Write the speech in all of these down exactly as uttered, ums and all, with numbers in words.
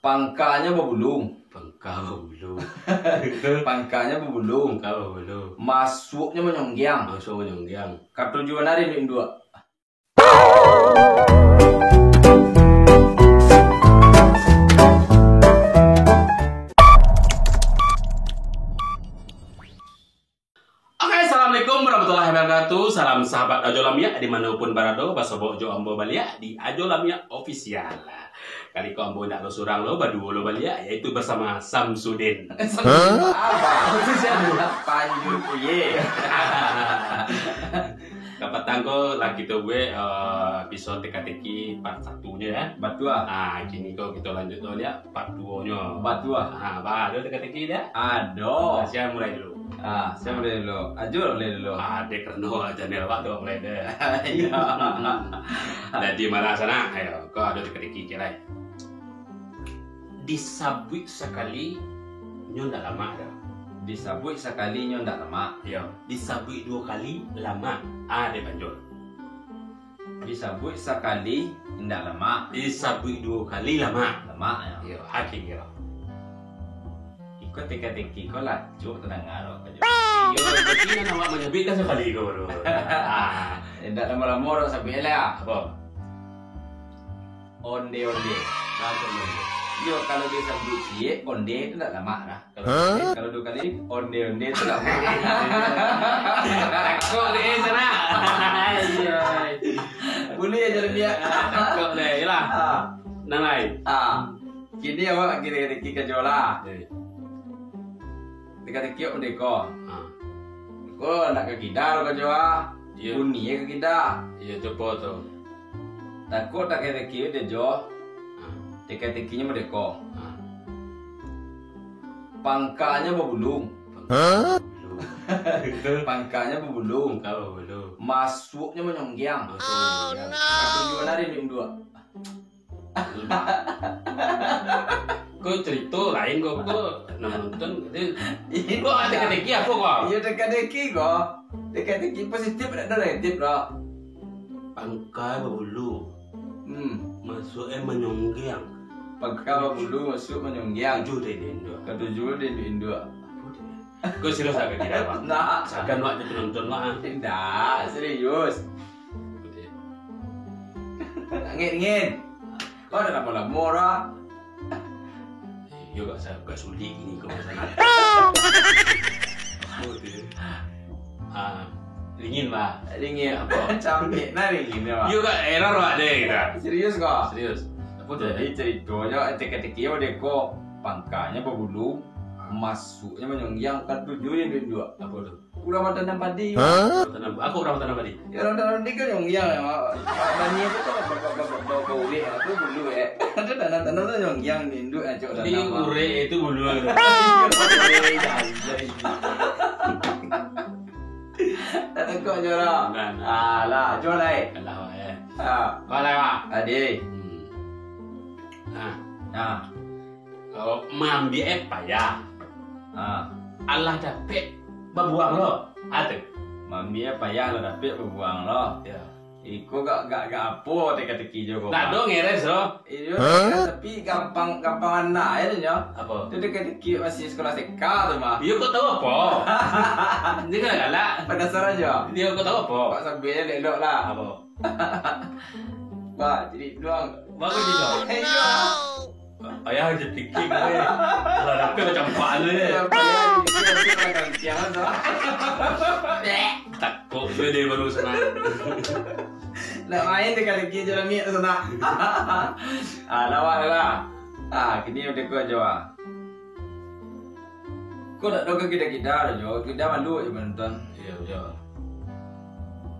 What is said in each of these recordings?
Pangkanyo babulu. Pangka babulu. Pangkanyo babulu. Pangka babulu. Masuaknyo manyonggiang. Masuak manyonggiang. Katujuan ari induak-induak. Oke, assalamualaikum warahmatullahi wabarakatuh. Salam sahabat Ajo Lamiak di mana pun barado, basobok jo ambo baliak di Ajo Lamiak Official. Kali ko ambo indak lo surang lo, baduo lo baliak, yaitu bersama Samsudin. Samsudin apa? Samsudin Panjul Kuye. Kapatang ko lah kito buek, eh, episode teka-teki part satunyo, ya. Batua. Ah, kini ko kito lanjut lo, ya, part duonyo. Batua. Ah, ba, ado teka-teki, ya? Ado. Sia mulai dulu? Ah, sia mulai dulu? Ajo mulai dulu. Ah, dek karano channel awak tu mulai deh. Iya. Jadi malah sana, ayo, ko ado teka-teki kira. Disabuik sakali, nyo ndak lamak doh. Disabuik sakali, nyo ndak lamak. Iyo, disabuik duo kali, lamak. Ah, dek Panjul. Disabuik sakali, indak lamak. Disabuik duo kali, lamak. Lamak, yo. Iyo, akhir kiro. Iko teka-teki ko lah, cuk, tadanga lo, Pak Cuk. Iyo, tapi kan awak manyabuik kan sakali ko baru. Ah. Indak lamo-lamo, ro, sabuik lah. Apo? Onde-onde. Apo onde? Iyo, kalau disabuik ciek, onde tu ndak lamak lah. Kalau, hah? Kalau duo kali, onde-onde tu lamak. Takok deh, sana. Iya. Buliah ajo dia. Takok deh, iyolah. Ah. Nan lain. Ah. Kini awak kiro-kiro ka jo lah. Eh. Teka-teki awak mardeka. Ha. Ko nak ka kida lo ka jo ah. Iyo. Bunyi ka kida. Iyo, cubo tu. Takok teka-teki awak jo. Ha. Teka-tekinyo mardeka. Ha. Pangkanyo babulu. Hah? Babulu. Pangkanyo babulu. Pangka babulu. Masuaknyo manyonggiang. Masuak manyonggiang. Katujuan ari induak-induak. Ko carito lain ko, ko nak nonton, ko teka-teki apo ko? Iyo, teka-teki ko. Teka-teki positif, dak ado negatif doh. Pangka babulu. Hmm. Masuak e manyonggiang. Pangka babulu, masuak manyonggiang. Katuju dek induak-induak. Katuju dek induak-induak. Apo tu? Ko serius agak tidak, Bang? Nah. Sagan wak jadi penonton wak, ah. Tidak, serius. Angin, angin. Kau dah lama-lama dah. Iyo, agak sa-, agak sulit ini kau masalah. Apo tu? Ah, ringin, Bang. Ringin. Apo? Camik nah ringin, Bang. Iyo, agak error, Bang, deh, kita. Serius kau? Serius. Apo tu? Jadi, caritonyo, teka-teki awak dek ko, pangkanyo babulu, ah, masuaknyo manyonggiang, katuju dek induak-induak. Apo tu? Urang batanam padi. Hah? Batanam, apo urang batanam padi? Ya, urang batanam padi kan nyonggiang, ya, Mak. Bani apo tu, ba-, ba-, ba-, ba-, ba-, baurek, apo bulu, eh. Ado tanam-tanam tu nyonggiang, induak, eh, cok. Jadi tanam, Mak. Urek itu bulu, eh. Iya, iya, iya. Tak takut je lah. Bukan. Alah, cuba lain. Alah, eh. Ah. Kau lain, Mak. Adi. Hmm. Nah. Nah. Kalau maambiak e payah. Ha. Alah dapek babuang lo. Ha tu. Maambiak e payah, alah dapek babuang lo. Ya. Iko gak, gak, gak apo teka-teki jo ko, Pak. Ndak ado ngeres lo. Iyo, tapi gampang, gampang anak aja nyo. Apo? Tu teka-teki masih sekolah TK tu, mah. Iyo, kau tahu apo? Ini kan galak. Penasaran jo. Iyo, kau tahu apo? Pak sambil elok-elok lah. Apo? Wah, jadi doang. Bagus juga. Iyo. Payah je pikir gue. Alah dapek macam apa ni? Iyo, payah je pikir macam apa tu. Takut gue deh baru senang. Nak main teka-teki je lah, Mik, tu senang. Ah, lawan lah. Ah, kini udah kau jawab. Ko dak ado ka kida-kida jo, kida malu jo penonton. Iyo, iyo.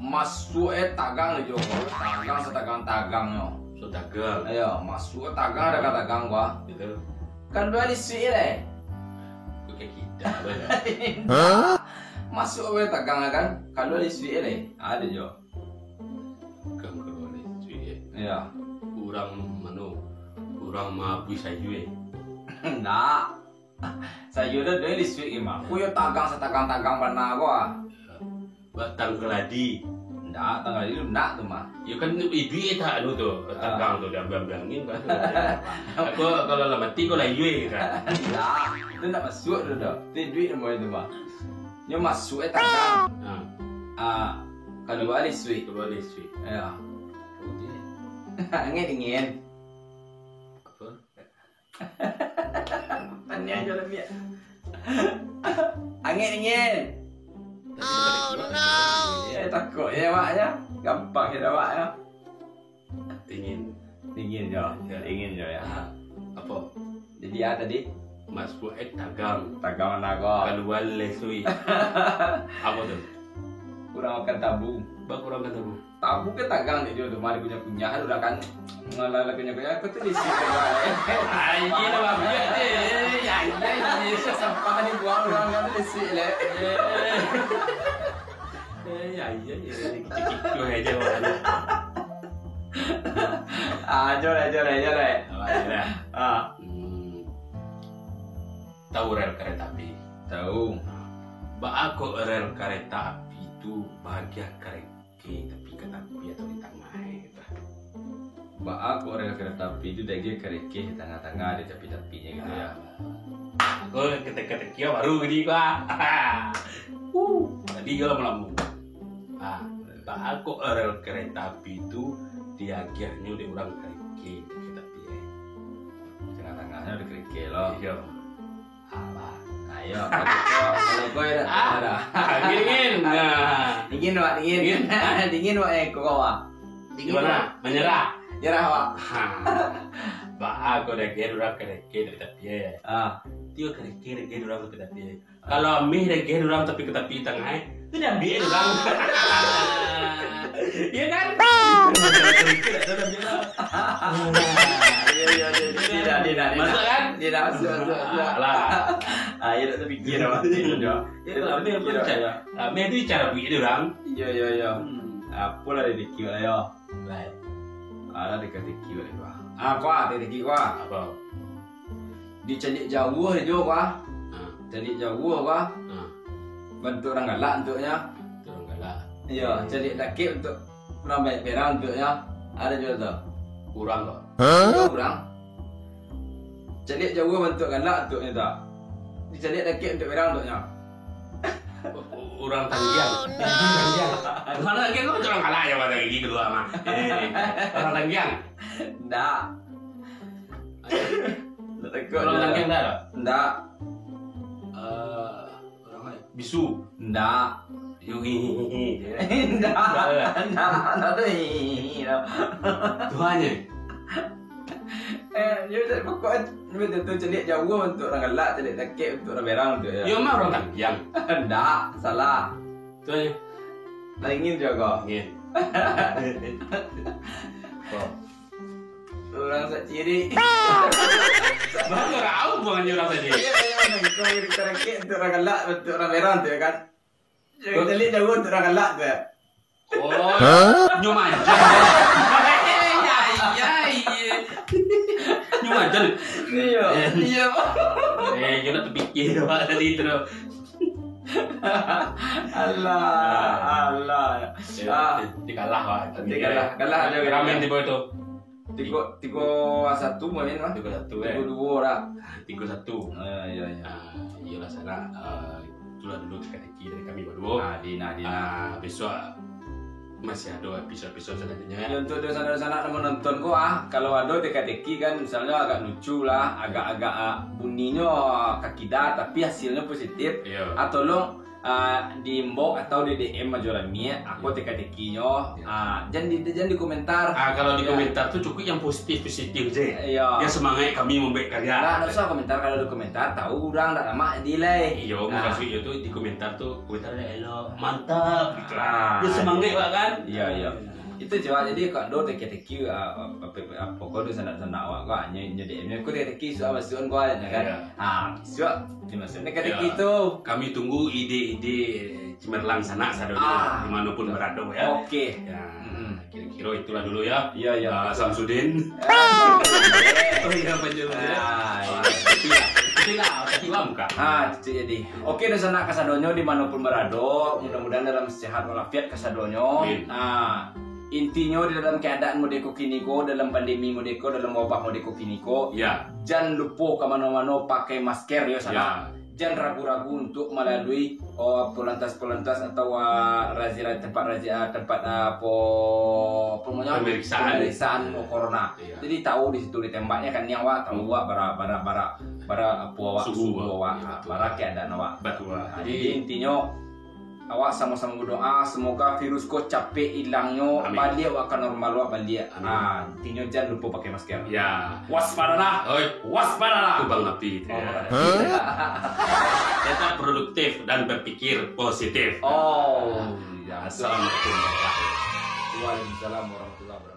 Masuak e tagang jo, tagang satagang-tagangnyo. Satagang. Iyo, masuak e tagang, ado ka tagang gua. Gitu. Kalua lisuik e lai. Ko ka kida, bana. Hah? Masuak e tagang kan, kalua lisuik e lai. Ado jo. Bukan kalua lisuik e. Iyo. Urang mano? Urang maabui sayua e. Ndak. Sayua tu ado lisuik e mah. Ko yo tagang satagang-tagang bana ko ah. Batang kaladi. Ndak, tanggal limo ndak tu mah. Yo kan, iduik tak anu tu, Ah. tagang tu, diambiang-ambiangin kan. Aku kalau lah mati, kau lah iduik kan. Ndak, itu ndak masuk tu dah. Itu iduik nama itu mah. Nyo masuk eh tagang. Ha. Ah, kalau hari suik. Kalau hari suik. Ya. Angin dingin. Apa? Tanya aja lah, Miak. Angin dingin. Oh, no. Eh, takut ya, Mak, ya. Gampang ya, Mak, ya. Dingin. Dingin, ya. Ya. Dingin, ya, ya. Ah, apa? Jadi, ah, tadi? Mas Fuad tagang. Tagang mana kau? Kaluar lesui. Apa tu? Kurang makan tabu. Ba kurang makan tabu. Tabu ke tagang ni jo tu, mari kunyah-kunyah tu dah kan. Ngalah kunyah-kunyah, aku tu lisik kan. Ai, gila, Bang. Ya, ya, ya, ya, ya, ya, sampah ni buang orang kan lisik leh. Eh, ya, ya, ya, ya, kicik-kicik aja orang. Ah, jo lah, jo lah, jo lah. Apa aja lah. Ah. Hmm. Tahu rel kereta api? Tahu. Baa kok rel kereta api tu bagian kereta Oke, tapi ka tapi atau di tangah, eh, gitu. Baa kok rel kereta api tu diagiah karekeh di tangah-tangah, di tapi-tapinyo gitu, ya? Ah. Aku ketek-ketek baru gini, gua. Uh, tadi gua lama-lama. Ah, baa kok rel kereta api tu diagiahnyo di urang karekeh, di tapi, eh. Tangah-tangahnyo di karekeh lo. Iya. Alah. Ayo, kalau kau, kalau kau ya dah Ah, tahu dah. Dingin. Nah. Dingin, Wak, dingin. Dingin. Dingin, Wak, eh, kau, Wak. Dingin, Gimana? Wak. Menyerah? Nyerah, Wak. Ha. Baa kok diagiah urang karekeh dari tapi, eh. Ah. Tio karekeh diagiah urang tapi, tapi, eh. Kalau ameh diagiah urang tapi ka tapi tangah, eh. Tu diambiak urang. Iya kan? Iya, iya, iya. Tidak, tidak, tidak. Masuk kan? Tidak, masuk, masuk, masuk. Alah. Ah, iya, tak terpikir apa. Tidak. Ya, kalau ameh apa percaya? Ameh tu cara buat dia orang. Iya, iya, iya. Hmm. Apolah dia fikir lah, ya. Baik. Alah, dia kata fikir lah, ya. Ah, kuah, dia fikir, kuah. Apa? Dicaliak jauah jo, kuah. Ha. Caliak jauah, kuah. Ha. Bantuak urang galak bantuaknyo. Bantuak urang galak. Iyo, caliak dakek bantuak urang banyak berang bantuaknyo. Ado juo tu. Urang ko? Hah? Urang. Caliak jauah bantuak galak bantuaknyo tu. Dicaliak dakek bantuak berang bantuaknyo. U-, u-, urang tanggiang. Tanggiang. Urang tanggiang ko bantuak urang galak jo, bantuak gigi kalua mah. Eh, urang tanggiang. Ndak. Ndak takut Urang je. Tanggiang ndak ado? Ndak. Eh, urang lain. Bisu. Ndak. Yo, hi, hi, hi, hi. Ndak. Ndak. Ndak, ndak ado hi, hi, hi, hi, dah. Tuhannya. Eh, yo, tak pokok, yo, tu, tu caliak jauah bantuak urang galak, caliak dakek bantuak urang berang tu, ya. Yo, mah urang tanggiang. Ndak, salah. Tuhannya. Angin juo ko. Angin. Ko. Urang sak cirik. Baru tahu bukannya urang sak cirik. Iya, iya, iya. Kau yang tarakik tu urang galak, tu urang merah tu, ya kan? Yang Kau- tadi jauh tu urang galak tu, ya? Oh, Hah? Nyo macan. Iya, iya, iya. Nyo macan. Iya, Eh. iya. Eh, nyo nak terpikir, Pak, tadi tu. Alah, alah. Ya, Ah. di-, dikalah, Pak. Dikalah, kalah aja. Ramen tiba tu. Tigo, tigo satu mungkin, Mas. Tigo satu, eh. Tigo duo lah. Tigo satu. Ah, iya, iya. Ah, iyolah, salah. Ah, itulah dulu teka-teki dari kami berdua. Ah, Dina, Dina. Ah, besok masih ada episode-episode selanjutnya. Ya, untuk dunsanak-dunsanak yang menonton ko, ah, kalau ada teka-teki kan, misalnya agak lucu lah, agak-agak, ah, bunyinya kakida, tapi hasilnya positif. Iya. Ah, tolong, ah, di inbox atau di D M aja lah, Miak. Aku Iya. teka-tekinyo. Iya. Ah, jangan di, jangan di komentar. Ah, kalau di Ya. komentar tu cukup yang positif-positif je. Iya. Yang semangat kami membuat karya. Nah, ndak usah komentar, kalau di komentar tahu orang ndak lama delay. Iya, Nah. maksudnya tu di komentar tu, komentar dia elok, mantap gitu lah. Ah. Dia semangat awak kan? Iya, iya. Itu je, Wak. Jadi, kok do teka-teki, ah, apa, apa, apa, kau do sanak-sanak awak, kau hanya, hanya D M-nya, kau teka-teki, suah masuk kau aja, kan? Iya. Ah, suah, dia masuk teka-teki Iya. tu. Kami tunggu ide-ide cemerlang sanak sadonyo, Ah. di mana pun berada, ya. Oke. Ya, Mm-mm. kira-kira itulah dulu, ya. Iya, iya. Ah, Samsudin. Ah, Oh, iya, Pak Jokowi. Ah, iya. Tapi ya, itu Sila, katiwa muka. Ha, cicik jadi. Oke, dunsanak kasadonyo di mano pun barado, mudah-mudahan dalam sehat walafiat kasadonyo. Amin. Ha, intinyo di dalam keadaan mode ko kini ko, dalam pandemi mode ko, dalam wabah mode ko kini ko, ya, jan lupo ka mano-mano pakai masker yo, sanak. Ya. Jan ragu-ragu untuk malalui, oh, polantas-polantas atau, ah, razia tempat razia, tempat, ah, apo, apo namonyo? Pemeriksaan. Pemeriksaan, oh, corona. Iya. Jadi tahu di situ ditembaknya kan, yang awak tahu awak bara, bara, bara, bara apo awak, suhu awak, iya, betul, bara keadaan awak. Betul. Nah, jadi intinyo awak samo-samo berdoa semoga virus ko capek hilangnyo, amin, baliak awak ka normal awak baliak. Amin. Ah, intinyo jan lupo pakai masker. Ya. Waspadalah. Oi. Waspadalah. Kubang api itu, oh, ya. Tetap produktif dan berpikir positif. Oh, iya. Assalamualaikum warahmatullahi wabarakatuh. Waalaikumsalam warahmatullahi wabarakatuh.